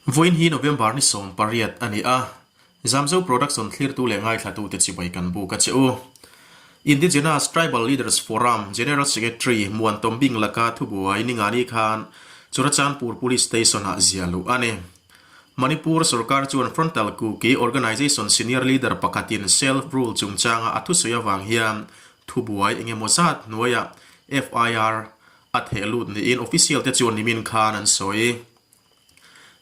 Vawiin hi November ni 18 a ni a, Zamzo Production thlirtu leh ngaithlatute chibai kan buk a che u. Indigenous Tribal Leaders Forum General Secretary Muan Tombing laka thubuai ningani khan Churachandpur Police Station-ah ziah luh a ni. Manipur sorkar chuan Frontal Kuki Organisation senior leader pakhatin self-rule chungchanga a thusawi avang hian thubuai engemaw zat hnuaiah FIR a theh lut niin official te chuan nimin khan an sawi.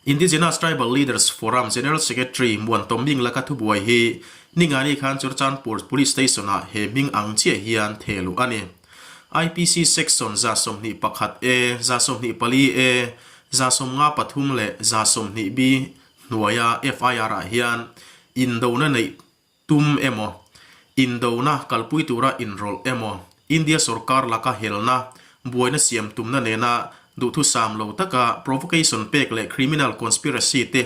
Indigenous Tribal Leaders Forum General Secretary Muan Toming laka thubuai hi Ningani khan Churachandpur Police Station-ah he hming ang chiah hian theh luh a ni. IPC Section 21 A, 24 A, 53 leh 20 B hnuaia FIR-ah hian indona neih Tum emaw, indona kalpui tura inrawlh emaw, India sorkar laka helna, buaina siam tumna nena duhthusam lo taka provocation pek leh criminal conspiracy te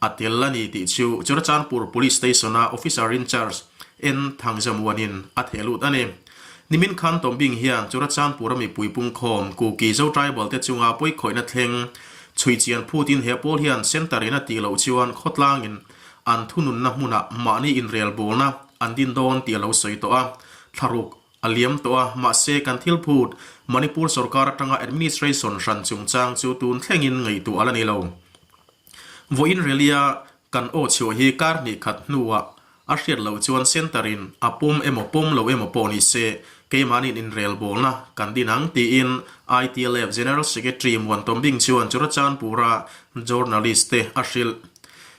a tel a ni tih chu Churachandpur Police Station-a Officer in Charge N Thangzamuanin a theh lut a ni. Nimin khan Tombing hian Churachandpur-a mipui pungkhawm Kuki Zo Tribal te chunga pawikhawihna thleng chhui chian phutin he pawl hian Centre in a tih loh chuan khawtlangin An thununna hmunah mahni inrelbawlna an din dawn tih a lo sawi tawh a, thlaruk a liam tawh a, mahse kan thil phut Manipur sorkar atanga administration hran chungchang chu tun thlengin ngaihtuah a la ni lo. Vawiin relia kan aw chhuah hi kar hnih khat hnuah a hriat loh chuan centre in a pawm emaw pawm lo emaw pawh ni se keimahniin inrelbawlna kan din ang tiin ITLF General Secretary Muan Tombing chuan Churachandpur-a journalist te a hrilh.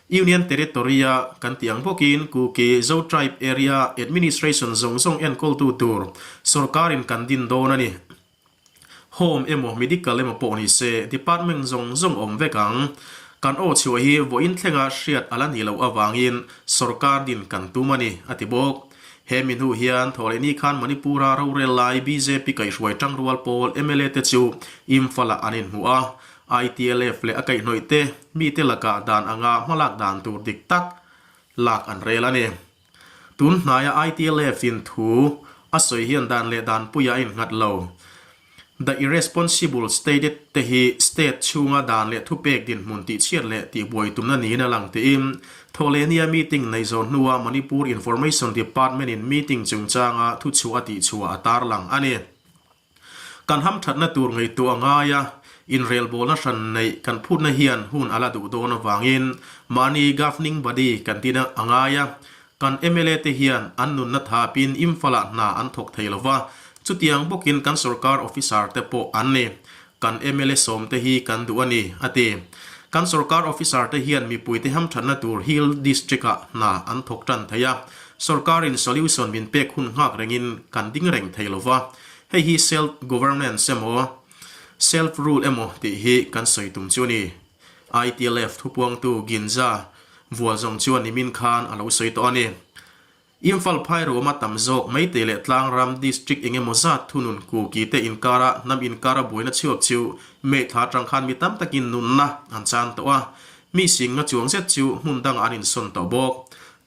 Union Territory-a kan tih ang bawkin Kuki Zo Tribe Area Administration zawng zawng enkawltu tur sorkarin kan din dawn a ni. Home emaw Medical emaw pawh ni se department zawng zawng awm vek ang. Kan aw chhuah hi vawiin thlenga hriat a la nih loh avangin sorkar din kan tum a ni, a ti bawk. He mi hnu hian Thawhlehni khan Manipur-a rorel lai bjp kaihhruai tangrual pawl mla te chu Imphal-ah an inhmu a. ITLF leh a kaihhnawih te mite lakah dan anga hmalak dan tur dik tak lak an rel a ni. Tun hnaia ITLF in thu a sawi hian dan leh dan puia a innghat lo. The irresponsible stated te hi state chhunga dan leh thupek dinhmun tihchhiat leh tihbuai tumna niin a lang tiin Thawhlehnia meeting neih zawh hnua Manipur Information Department in meeting chungchanga thuchhuah a tihchhuah a tarlang a ni. Kan hamthatna tur ngaihtuah a ngai a, inrelbawlna hran neih kan phutna hian hun a la duh dawn avangin mahni governing body kan tin a ngai a. Kan mla te hian an nunna thapin Imphal-ah hna an thawk thei lo va, chutiang bawkin kan sorkar officer te pawh an ni. Kan mla sawmte hi kan duh a ni, a ti. Kan sorkar officer te hian mipuite hamthatna tur Hill District-ah hna an thawk tan thei a, sorkarin solution min pek hun nghak rengin kan ding reng thei lo va. Hei hi self governance emaw self rule emaw tih hi kan sawi tum chu a ni. ITLF thupuangtu Ginza vual zawng chuan nimin khan a lo sawi tawh a ni. Imphal phairuama tam zawk Meitei leh Tlangram district eng emaw zat thunun Kuki te inkara hnam inkara buaina chhuak chu May thla atang khan mi tam takin nunna an chan tawh a, mi singa chuang zet chu hmun dangah an insawn tawh bawk.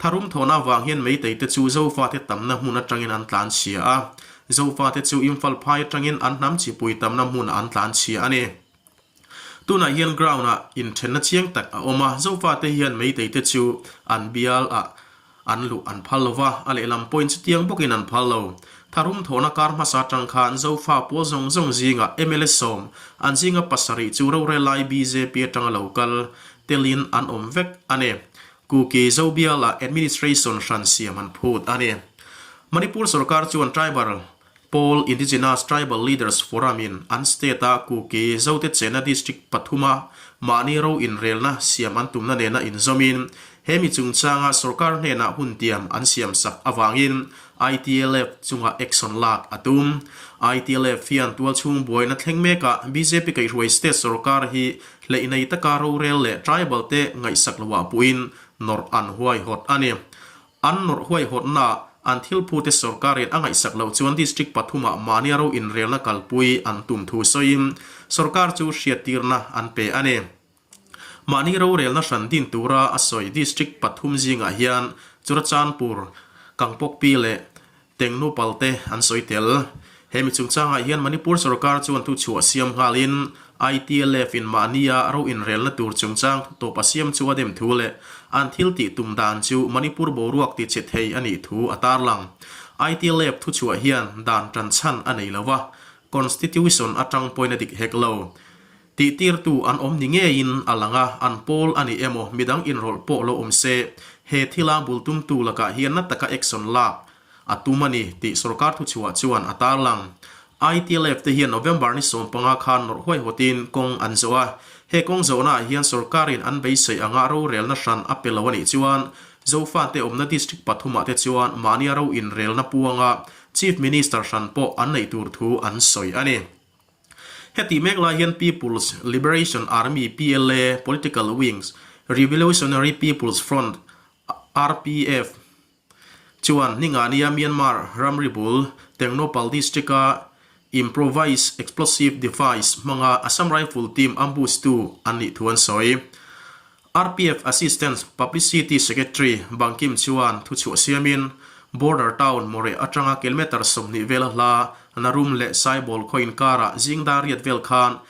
Tharum thawhna avang hian Meitei te chu Zofate tamna hmun atangin an tlan chhia a, Zofate chu Imphal phai atangin an hnam chipui tamna hmun an tlan chhia a ni. Tunah hian ground ah inthenna chiang tak a awm a, Zofate hian Meitei te chu an bial ah an luh an phal lo va, a lehlam pawhin chutiang bawkin an phal lo. Tharum thawhna kar hmasa atang khan Zofa pawl zawng zawng zingah mla sawm, an zinga pasarih chu rorel lai bjp atanga lo kal telin an awm vek a ni. Kuki Zobiala administration hran siam an phut a ni. Manipur sorkar chuan tribal pawl Indigenous Tribal Leaders Forum in an state a Kuki Zote chena district pathuma mahni ro inrelna siam an tumna nena inzawmin he mi chungchanga sorkar hnenah hun tiam an siam sak avangin ITLF chunga action lak a tum. ITLF hian tualchhung buaina thleng mekah bjp kaihhruai state sorkar hi Hleih nei taka rorel leh tribal te ngaihsak loah puhin nawrh an huaihawt a ni. An nawrh huaihawtnaah an thil phute sorkarin a ngaihsak loh chuan district pathumah mahnia ro inrelna kalpui an tum thu sawiin sorkar chu hriattirna an pe a ni. Mahni rorelna hran din tura a sawi district pathum zingah hian Churachandpur, Kangpokpi leh Tengnupal te an sawi tel. He mi chungchangah hian Manipur sorkar chuan thuchhuah siam nghalin ITLF in mahnia ro inrelna tur chungchang thutawp a siam chu a dem thu leh an thil tih tum dan chu Manipur boruak ti che thei a nih thu a tarlang. ITLF thuchhuah hian dan tan chhan a nei lo a, Constitution atang pawhin a dik hek lo. Tihtirtu an awm ni ngeiin a lang a, an pawl a ni emaw midang inrawlh pawh lo awm se, he thila bul tumtu lakah hian na taka action lak a tum a ni tih sorkar thuchhuah chuan a tarlang. ITLF te hian November ni 15 khan nawrh huaihawtin kawng an zawh a, he kawng zawhnaah hian sorkarin an beisei anga rorelna hran a pe lo a nih chuan Zofate awmna district pathumah te chuan mahnia ro inrelna puanga Chief Minister hran pawh an neih tur thu an sawi a ni. Heti mek lai hian People's Liberation Army, PLA, political wings, Revolutionary People's Front, RPF, chuan Ningania Myanmar ramri bul Tengnoupal district-a improvised explosive device hmanga Assam Rifle team ambush tu an nih thu an sawi. RPF Assistant Publicity Secretary Bankim chuan thuchhuah siamin, Border town Moreh atanga kilometre 20 vela hla Narum leh Saibol khaw inkarah zing dar riat vel khan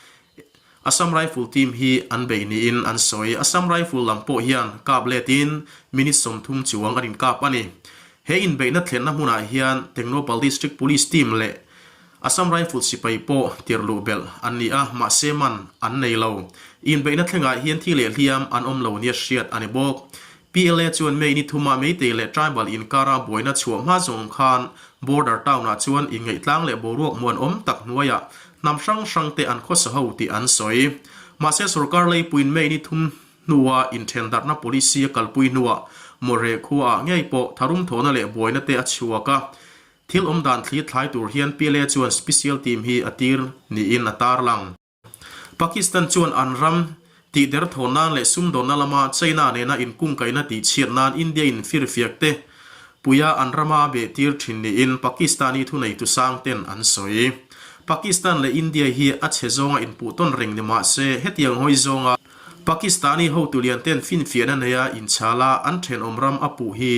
Assam Rifle team hi an bei niin an sawi. Assam Rifle lam pawh hian kap letin minute 30 chuang an inkap a ni. He inbeihna thlenna hmunah hian Tengnoupal District Police team leh Assam Rifle sipai pawh tir luh belh an ni a, mahse man an nei lo. Inbeihna thlengah hian thi leh hliam an awm lo nia hriat a ni bawk. PLA chuan May ni thuma Meitei leh Tribal inkara buaina chhuah hma zawng khan border town-ah chuan inngaih tlang leh boruak muanawm tak hnuaiah hnam hrang hrangte an khawsa ho tih an sawi. Mahse sorkar leipuiin May ni thum hnua inthendarhna policy a kalpui hnuah Moreh khuaah ngei pawh tharum thawhna leh buaina te a chhuak a, Thil awm dan thli thlai tur hian PLA chuan special team hi a tir niin a tarlang. Pakistan chuan an ram tihder thawn nan leh sumdawnna lama China nena inkungkaihna tihchhiat nan India in firfiak te puia an rama a beh tir thin niin Pakistani thuneitu sang ten an sawi. Pakistan leh India hi a chhe zawnga inpuh tawn reng ni mah se hetiang hawi zawnga Pakistani hotu lian ten finfiahna neia inchhala an thenawm ram a puh hi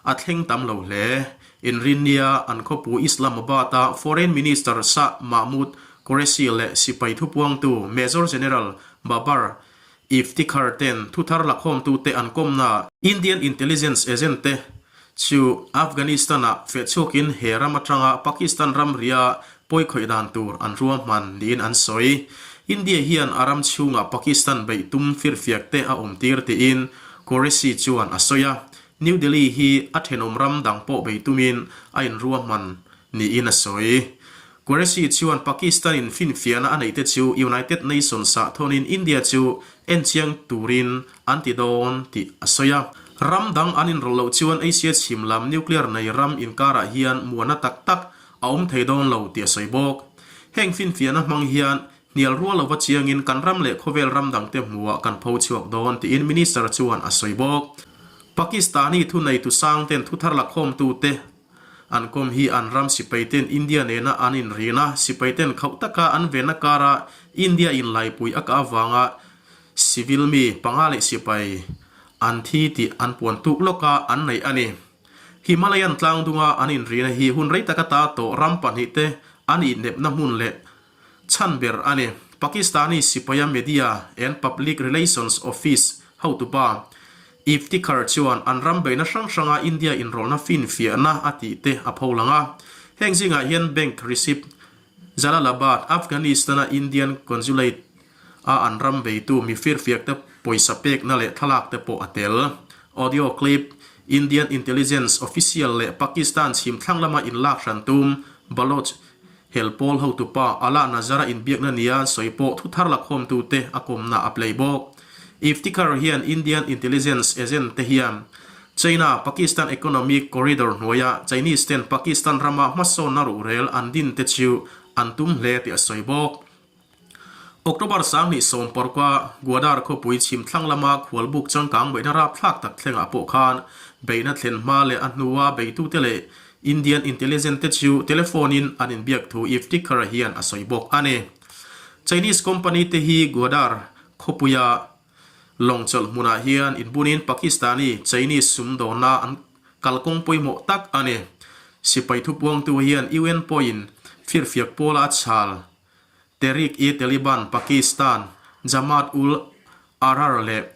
a thleng tam lo hle. Inrinnia an khawpu Islamabad-a Foreign Minister Shah Mahmood Qureshi leh sipai thupuangtu Major General Babar Iftikhar ten thuthar lakhawmtute an kawmna Indian intelligence agent te chu Afghanistan-ah fehchhuakin he ram atanga Pakistan ramria pawikhawih dan tur an ruahman niin an sawi. India hian a ram chhungah Pakistan beih tum firfiak te a awmtir tiin Qureshi chuan a sawi a. New Delhi hi a thenawm ram dang pawh bei tumin a inruahman niin a sawi. Qureshi chuan Pakistan-in finfiahna a neihte chu United Nations-ah thawnin India chu enchiang turin an ti dawn tih a sawi a. Ram dang an inrawlh loh chuan Asia chhim lam nuclear nei ram inkarah hian muanna tak tak a awm thei dawn lo tih a sawi bawk. Heng finfiahna hmang hian Hnial rual lova chiangin kan ram leh khawvel ram dangte hmuhah kan pho chhuak dawn tiin Minister chuan a sawi bawk. Pakistani thuneitu sangten thuthar lakhawmtute an kawm hi an ram sipaiten India nena an inrin a, sipaiten khauh taka an venna kara India in laipui a kah avanga civil mi panga leh sipai an thi tih an puan tuk lawka an neih a ni. Himalayan tlangdunga an inrina hi hun rei taka ta tawh ram pahnihte an inepna hmun leh Chhan ber a ni. Pakistani sipaia Media and Public Relations Office hotupa Iftikhar chuan an ram beihna hrang hranga India inrawlhna finfiahna a tih te a pho lang a. Heng zingah hian bank receipt Jalalabad, Afghanistan-a Indian Consulate a an ram beitu mi firfiak te pawisa pekna leh thlalak te pawh a tel. Audio clip, Indian intelligence official leh Pakistan chhim thlang lama inlak hran tum Baloch Hel pawl hotupa Ala Nazar-a inbiakna nia an sawi pawh thuthar lakhawmtute a kawmna a play bawk. Iftikhar hian Indian intelligence agent te hian China, Pakistan economic corridor hnuaia Chinese ten Pakistan rama hmasawnna ruhrel an din te chu an tum hle tih a sawi bawk. October 2016 Gwadar khawpui chhim thlang lama khualbuk changkang beihna rapthlak tak thlengah pawh khan beihna thlen hma leh a hnua beitute leh Indian intelligence te chu telephone-in an inbiak thu Iftikhar hian a sawi bawk a ni. Chinese company te hi Gwadar khawpuia lawng chawlh hmunah hian inbunin Pakistani Chinese sumdawnna an kalkawng pawimawh tak a ni. Sipai thupuangtu hian UN pawhin firfiak pawla a chhal. Tehrik-i-Taliban Pakistan, Jamaat-ul-Ahrar leh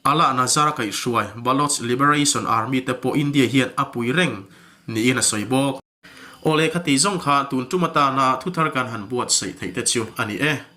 Allah Nazar kaihhruai Baloch Liberation Army te pawh India hian a pui reng niin a sawi bawk. Aw lehkha tih zawng kha tun tum atana thuthar kan han buatsaih theih te chu a ni e.